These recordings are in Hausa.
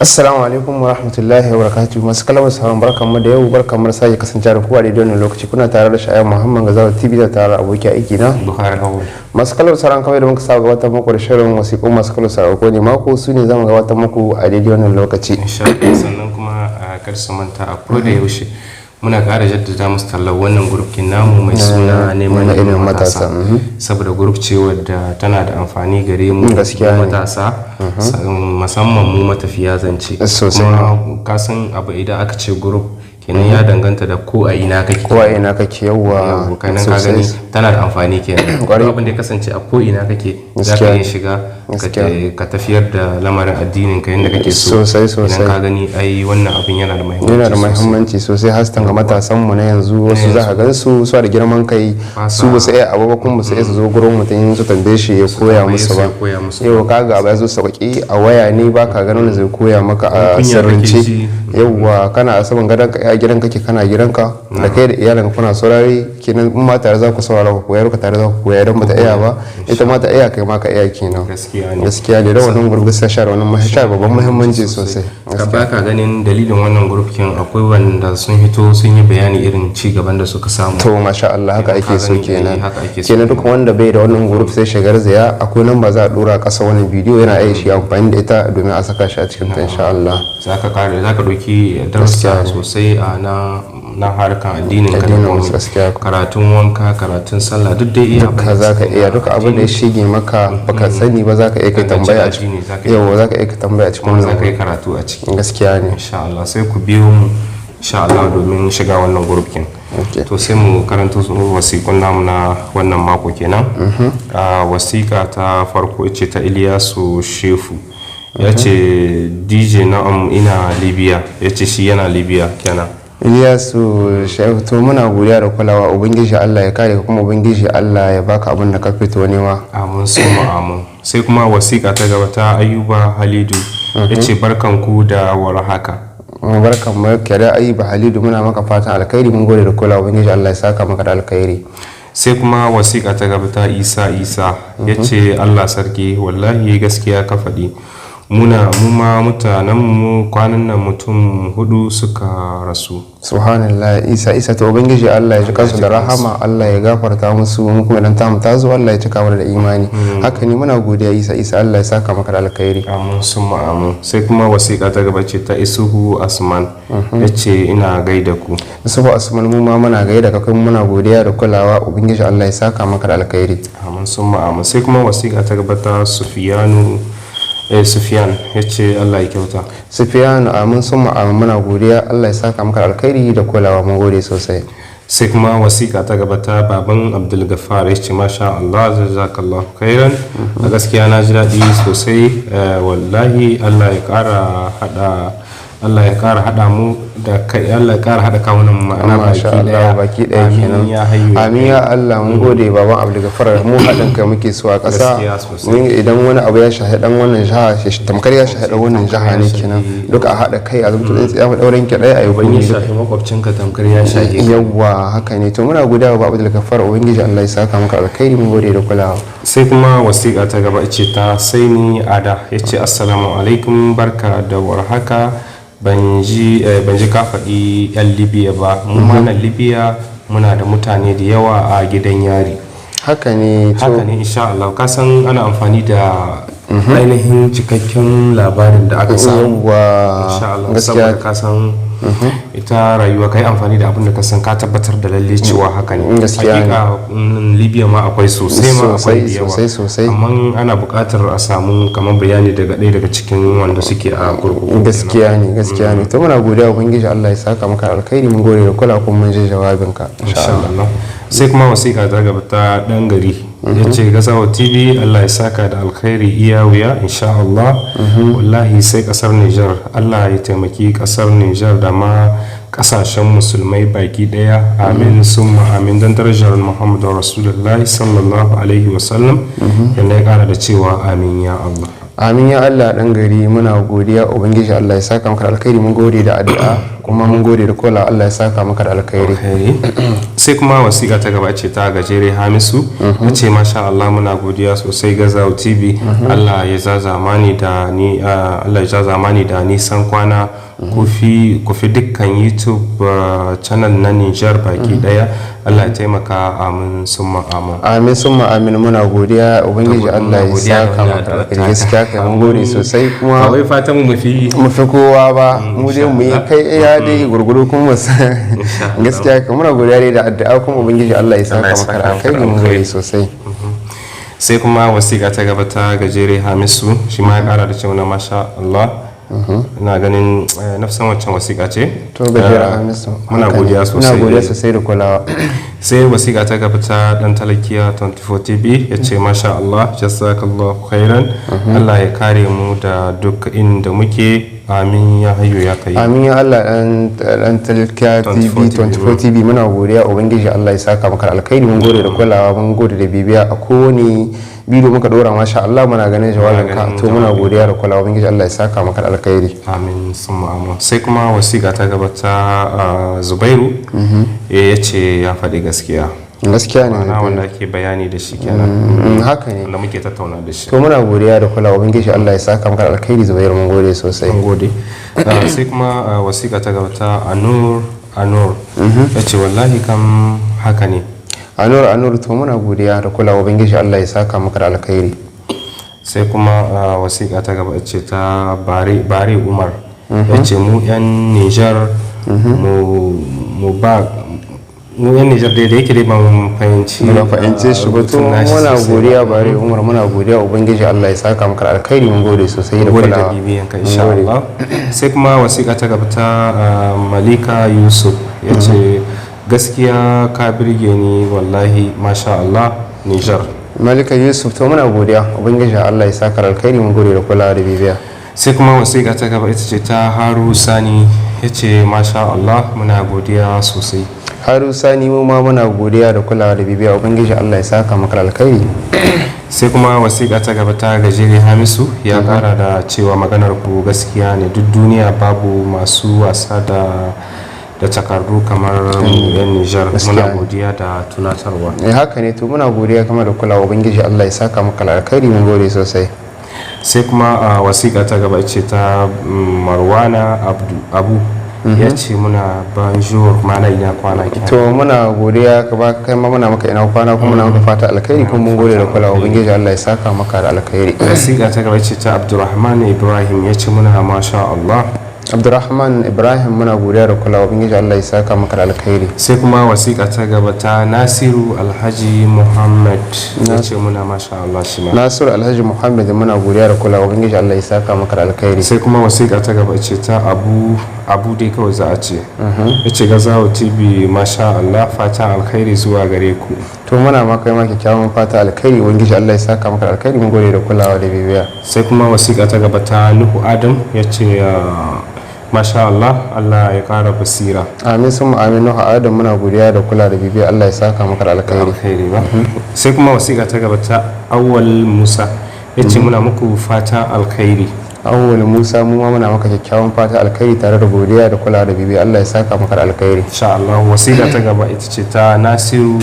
Assalamu alaikum wa rahmatullahi wa barakatuhu. Masu kallon sauran, barkanmu da yau, barkanmu da sake kasance da ku a daidai wannan lokaci. Kuna tare da Sha'ayyar Muhammad Gazawa TV da tare da abokin aiki na Bukhari Awal. Masu kallon sauran, kawai da muka saba gabatar muku da shirin wasiƙun masu kallon sauran ko ne mako, su ne zamu gabatar muku a daidai wannan lokaci. Insha Allah. Sannan kuma a kar su manta, a koda yaushe muna ƙara jaddada musu tallar wannan group kin namu mai suna Neman Neman Ilimin Ilimin Matasa, Matasa, saboda group ce wadda tana da amfani gare mu Gaskiya mu ne. matasa, musamman mu matafiya zance. Sosai. Kuma ka san abu, idan aka ce group kenan ya danganta da ko a ina kake. Ko a ina kake, yawwa. Yawwa, kenan ka gani tana da amfani kenan. Kwarai. Duk abin da ya kasance a ko ina kake, za ka Gaskiya. iya shiga Gaskiya. ka tafiyar da lamarin addinin ka yadda kake so. Sosai, sosai. Idan ka gani ai wannan abin yana da muhimmanci Yana da sosai. muhimmanci sosai, hastan ga matasan mu na yanzu. Wasu za ka gansu su da girman kai, su ba su iya abu ba, kuma ba su iya su zo gurin mutum su tambaye shi ya koya Tambaye musu su ba. ya koya musu. Yau kaga abu ya zo sauki a waya ne, ba ka ganin wanda zai koya maka a Kunya kake sirrince. ji. Yauwa, kana a saman gadon ka, a gidan kake, kana gidanka da kai da iyalinka kuna saurare kenan. In ma tare za ku saurara ku koyar, ka tare za ku koya. Idan bata iya ba, ita ma ta iya, kai ma ka iya kenan. Gaskiya ne. Gaskiya ne. Da wannan group gaskiya sha da wannan sha babban muhimmanci sosai. Ka baka ganin dalilin wannan group kin akwai wanda sun hito sun yi bayani irin ci gaban da suka samu. To, masha Allah, haka ake so. Ka gani, Kenan haka ake so. Kenan duk wanda bai da wannan group sai shigar zaya, akwai nan ba za a dora kasa wannan bidiyo, yana iya shi amfani da ita domin a saka shi a cikin ta, insha Allah. Za ka kare, za ka ɗauki darussa sosai a na harkan addinin ka da Addinin komai. Gaskiya. Karatun wanka, karatun sallah, duk dai iya Ka za ka iya duka abin da ya shige maka baka sani ba, za ka iya kai tambaya a addini, cikin za ka iya. Yawa, za ka iya kai tambaya a cikin Kuma za wannan ka yi karatu a ciki. Gaskiya ne. Insha Allah, sai ku biyo mu insha Allah domin shiga wannan group kin. To, sai mu karanto su wasiƙun namu na wannan mako kenan. A wasiƙa ta farko ce ta Iliyasu Shefu, ya ce, "DJ Na'am, ina Libya." Ya ce shi yana Libya kenan. Iliyasu Shehu, to muna godiya da kulawa. Ubangiji Allah ya kare ka, kuma Ubangiji Allah ya baka abin da ka fito nema. Amin suma amin. Sai kuma wasiƙa ta gaba ta Ayuba Halidu, ya ce, "Barkanku da warhaka." Barkan mu da Ayuba Halidu, muna maka fatan alkhairi. Mun gode da kulawa, Ubangiji Allah ya saka maka da alkhairi. Sai kuma wasiƙa ta gaba ta Isa Isa, ya ce, "Allah sarki, wallahi gaskiya ka faɗi. Muna mu ma mutanenmu kwanan nan mutum hudu suka rasu." Subhanallah, Isa Isa, to Ubangiji Allah ya ji kansu da rahama, Allah ya gafarta musu. Mu kuma idan tamu ta zo, Allah ya cika mana da imani. Haka ne, muna godiya Isa Isa, Allah ya saka maka da alkhairi. Amin summa amin. Sai kuma wasiƙa ta gaba ce ta Isuhu Asman, ya ce, "Ina gaida ku." Isuhu Asman, mu ma muna gaida ka, kuma muna godiya da kulawa. Ubangiji Allah ya saka maka da alkhairi. Amin summa amin. Sai kuma wasiƙa ta gaba ta Sufiyanu, Sufiyan, ya ce, "Allah ya kyauta." Sufiyan, amin summa amin. Muna godiya, Allah ya saka maka da alkhairi da kulawa. Mun gode sosai. Sai kuma wasiƙa ta gaba ta Baban Abdulgafar, ya ce, "Masha Allah, jazakallahu khairan. A gaskiya na ji daɗi sosai. Wallahi Allah ya ƙara hada mu da kai, Allah ya ƙara hada kawunan mu, ma'ana Masha baki Allah, daya." Baki daya Amin kenan. ya hayyu ya Amin ya Allah, mun gode Baban Abdulgafar. Mu haɗin kai muke so a ƙasa. Gaskiya sosai. Mun idan wani abu ya shahi dan wannan jiha, tamkar ya shahi dan wannan jiha ne kenan. Duka a haɗa kai, a zama tsintsiya mu ɗaurin ki ɗaya, a yi Ban ya komi duka. Shafi makwabcinka tamkar ya shafe ka. Yawwa, haka ne. To, muna godiya wa Abdulgafar, Ubangiji Allah ya saka maka alkhairi. Mun gode da kulawa. Sai kuma wasiƙa ta gaba ce ta Saini Ada, ya ce, "Assalamu alaikum, barka da warhaka. Ban ji ka faɗi 'yan Libya ba. Mu ma nan Libya muna da mutane da yawa a gidan yari." Haka ne, to. Haka ne, insha Allah. Ka san ana amfani da ainihin cikakken labarin da aka samu. Yawwa. Insha Allah. Gaskiya. Saboda ka san ita rayuwa, kai amfani da abin da ka san ka tabbatar da lalle cewa haka ne. Gaskiya ne. Hakika Libya ma akwai sosai ma, akwai Sosai, da yawa. sosai, sosai. Amma ana buƙatar a samu kamar bayani daga ɗaya daga cikin wanda suke a kurkuku. Gaskiya ne, gaskiya ne. To, muna godiya, Ubangiji Allah ya saka maka alkhairi. Mun gode da kula kuma mun ji jawabinka, insha Insha Allah. Allah. Sai kuma wasiƙa ta gaba ta Ɗan Gari, ya ce, "Gazawa TV, Allah ya saka da alkhairi iya wuya, insha Allah. Wallahi sai ƙasar Niger. Allah ya taimaki ƙasar Niger da ma ƙasashen musulmai baki ɗaya. Amin summa amin, don darajar Muhammadu Rasulullahi sallallahu alaihi wasallam." Yana ya ƙara da cewa, "Amin ya Allah." Amin ya Allah dan gari, muna godiya. Ubangiji Allah ya saka maka da alkhairi. Mun gode da addu'a kuma mun gode da kola. Allah ya saka maka da alkhairi. Alkhairi. Sai kuma wasiƙa ta gaba ce ta Gajere Hamisu, ya ce masha Allah, muna godiya sosai Gazawa TV. Allah ya za zamani da ni, Allah ya ja zamani da nisan kwana. Ku fi dukkan YouTube channel na Niger baki daya. Allah ya taimaka, amin summa amin. Amin summa amin. Muna godiya, Ubangiji To, Allah ya muna godiya da saka wannan maka da addu'a alkhairi. taka. Gaskiya kai, mun gode sosai kuma. Ba wai fatan mu fi Mu fi kowa ba, mu dai mu yi kai iya dai gurguru kuma mu gaskiya ka muna godiya dai da addu'a kuma Ubangiji Allah ya saka Allah ya maka da saka maka da alkhairi. Mun gode alkhairi. sosai. Sai kuma wasiƙa ta gaba ta Gajere Hamisu, shi ma ya ƙara da cewa masha Allah. Ina ganin nafsan wancan wasiƙa ce. To, Gajere Hamisu, Muna haka ne. godiya sosai. Muna godiya sosai da kulawa. Sai wasiƙa ta gaba ta Dan Talakiya 24 TV, ya ce masha Allah, jazakallahu khairan, Allah ya kare mu da duk inda muke, amin ya hayyu ya kai. Amin ya Allah. Dan Talkiya TV 24 TV, muna godiya. Ubangiji Allah ya saka maka da alkhairi. Mun gode da kulawa, mun gode da bibiya. A kowane bidiyo muka dora, masha Allah, muna ganin jawabin ka. Ganin. To, muna godiya da kulawa. Ubangiji Allah ya saka maka da alkhairi. Amin summa amin. Sai kuma wasiƙa ta gaba ta Zubairu, ya ce ya faɗi gaskiya. Gaskiya ne. Ma'ana wanda ake bayani da shi kenan. Haka ne. Wanda muke tattauna da shi. To, muna godiya da kulawa. Ubangiji Allah ya saka maka da alkhairi, Zubairu, mun gode sosai. Mun gode. Sai kuma wasiƙa ta gaba ta Anur Anur, ya ce wallahi kam haka ne. Anur Anur, to muna godiya da kulawa. Ubangiji Allah ya saka maka da alkhairi. Sai kuma wasiƙa ta gaba ce ta Bare Bare Umar, ya ce mu 'yan Nijar, mu ba mu 'yan Nijar dai da yake dai ba mu fahimci Muna fahimce shi ba. To, rubutun nashi muna sosai ba. godiya Bare Umar, muna godiya. Ubangiji Allah ya saka maka da alkhairi. Mun gode sosai da Gode da kulawa. bibiyan ka, insha Mun gode. Allah. Sai kuma wasiƙa ta gaba ta Malika Yusuf, ya ce gaskiya ka birge ni wallahi, masha Allah Nijar. Malika Yusuf, to muna godiya. Ubangiji Allah ya saka da alkhairi. Mun gode da kulawa da bibiya. Sai kuma wasiƙa ta gaba ita ce ta Haru Sani, ya ce masha Allah, muna godiya sosai. Haru Sani, mu ma muna godiya da kulawa da bibiya. Ubangiji Allah ya saka maka da alkhairi. Sai kuma wasiƙa ta gaba ta Gajere Hamisu, ya ƙara da cewa maganar ku gaskiya ne, duk duniya babu masu wasa da takardu kamar mu 'yan Nijar, muna ne. godiya da tunatarwa. Eh, haka ne. To, muna godiya kamar da kulawa. Ubangiji Allah ya saka maka da alkhairi. Mun gode sosai. Sai kuma a wasiƙa ta gaba ce ta Marwana Abdu Abu, ya ce muna bonjour, mana ina kwana kenan. To, muna godiya ka ba kai ma, muna maka ina kwana kuma muna maka fata alkhairi kuma mun gode da kulawa. Ubangiji Allah ya saka maka da alkhairi. Wasiƙa ta gaba ce ta Abdulrahman Ibrahim, ya ce muna masha Allah. Abdurrahman Ibrahim, muna godiya da kulawa. Ubangiji Allah ya saka maka da alkhairi. Sai kuma wasiƙa ta gaba ta Nasiru Alhaji Muhammad, ya ce muna masha Allah shi ma. Nasiru Alhaji Muhammad, muna godiya da kulawa. Ubangiji Allah ya saka maka da alkhairi. Sai kuma wasiƙa ta gaba ce ta Abu Abu dai kawai za a ce, ya ce Gazawa TV masha Allah, fatan alkhairi zuwa gare ku. To, muna maka yi ma kyakkyawan fata alkhairi. Ubangiji Allah ya saka maka da alkhairi. Mun gode da kulawa da bibiya. Sai kuma wasiƙa ta gaba ta Nuhu Adam, ya ce masha Allah, Allah ya ƙara basira. Amin sun amin. Nuhu Adam, muna godiya da kula da bibiya. Allah ya saka maka da alkhairi. Alkhairi ba. Sai kuma wasiƙa ta gaba ta Awwal Musa, ya ce muna muku fatan alkhairi. Awwal Musa, mu ma muna maka kyakkyawan fata alkhairi tare da godiya da kula da bibiya. Allah ya saka maka da alkhairi. Insha Allah. Wasiƙa ta gaba ita ce ta Nasiru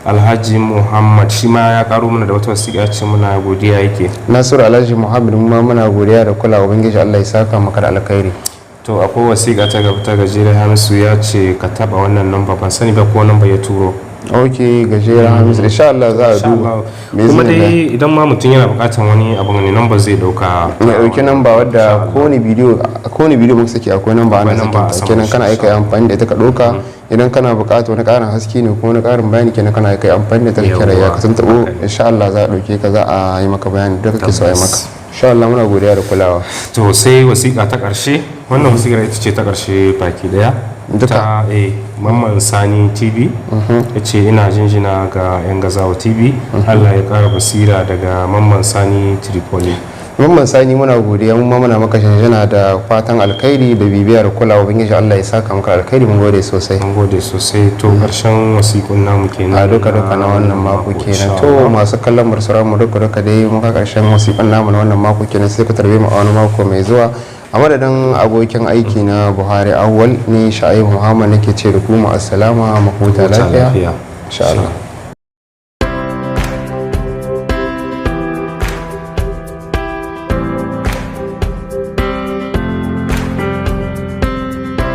Alhaji Muhammad, shi ma ya karo mana da wata wasiƙa, ce muna godiya yake. Nasiru Alhaji Muhammad, mu ma muna godiya da kulawa. Ubangiji Allah ya saka maka da alkhairi. To, akwai wasiƙa ta gaba ta Gajeren Hamisu, ya ce ka taba wannan namba, ban sani ba ko namba ya turo. Ok, Gajeren Hamisu, insha Allah za a Insha duba. Allah. Bi Kuma iznillah. dai idan ma mutum yana buƙatar wani abu ne, namba zai dauka. Mai dauki namba wadda kowane bidiyo muka saki akwai namba ana Akwai namba a sakin ta saman kenan. shi, Kana aika amfani da ita ka doka idan kana buƙatar wani ƙarin haske ne ko wani ƙarin bayani kenan, kana aika amfani da ita ka kira ya Yawwa. ka tuntuɓo. Insha Allah za a dauke ka, za a yi maka bayani da kake so a yi maka. Insha Allah, muna godiya da kulawa. To, sai wasiƙa ta ƙarshe. Wannan wasiƙar ita ce ta ƙarshe baki daya. Duka? Ta Mamman Sani TV, ya ce ina jinjina ga 'yan Gazawa TV, Allah ya ƙara basira, daga Mamman Sani Tripoli. Mamman Sani, muna godiya, mu ma muna maka shanshana da fatan alkhairi da bibiyar kulawa. Ubangiji Allah ya saka maka alkhairi, mun gode sosai. Mun gode sosai. To, karshen wasiƙun namu kenan. A duka duka na wannan mako insha kenan. To, Allah. masu kallon mu da sauran mu, duka duka dai muka karshen wasiƙan namu na wannan mako kenan. Sai ku tarbe mu a wani mako mai zuwa. A madadin abokin aiki na Buhari Awwal, ni Sha'ibu Muhammad nake ce da ku mu assalama, mu huta Huta lafiya. lafiya. Insha Allah.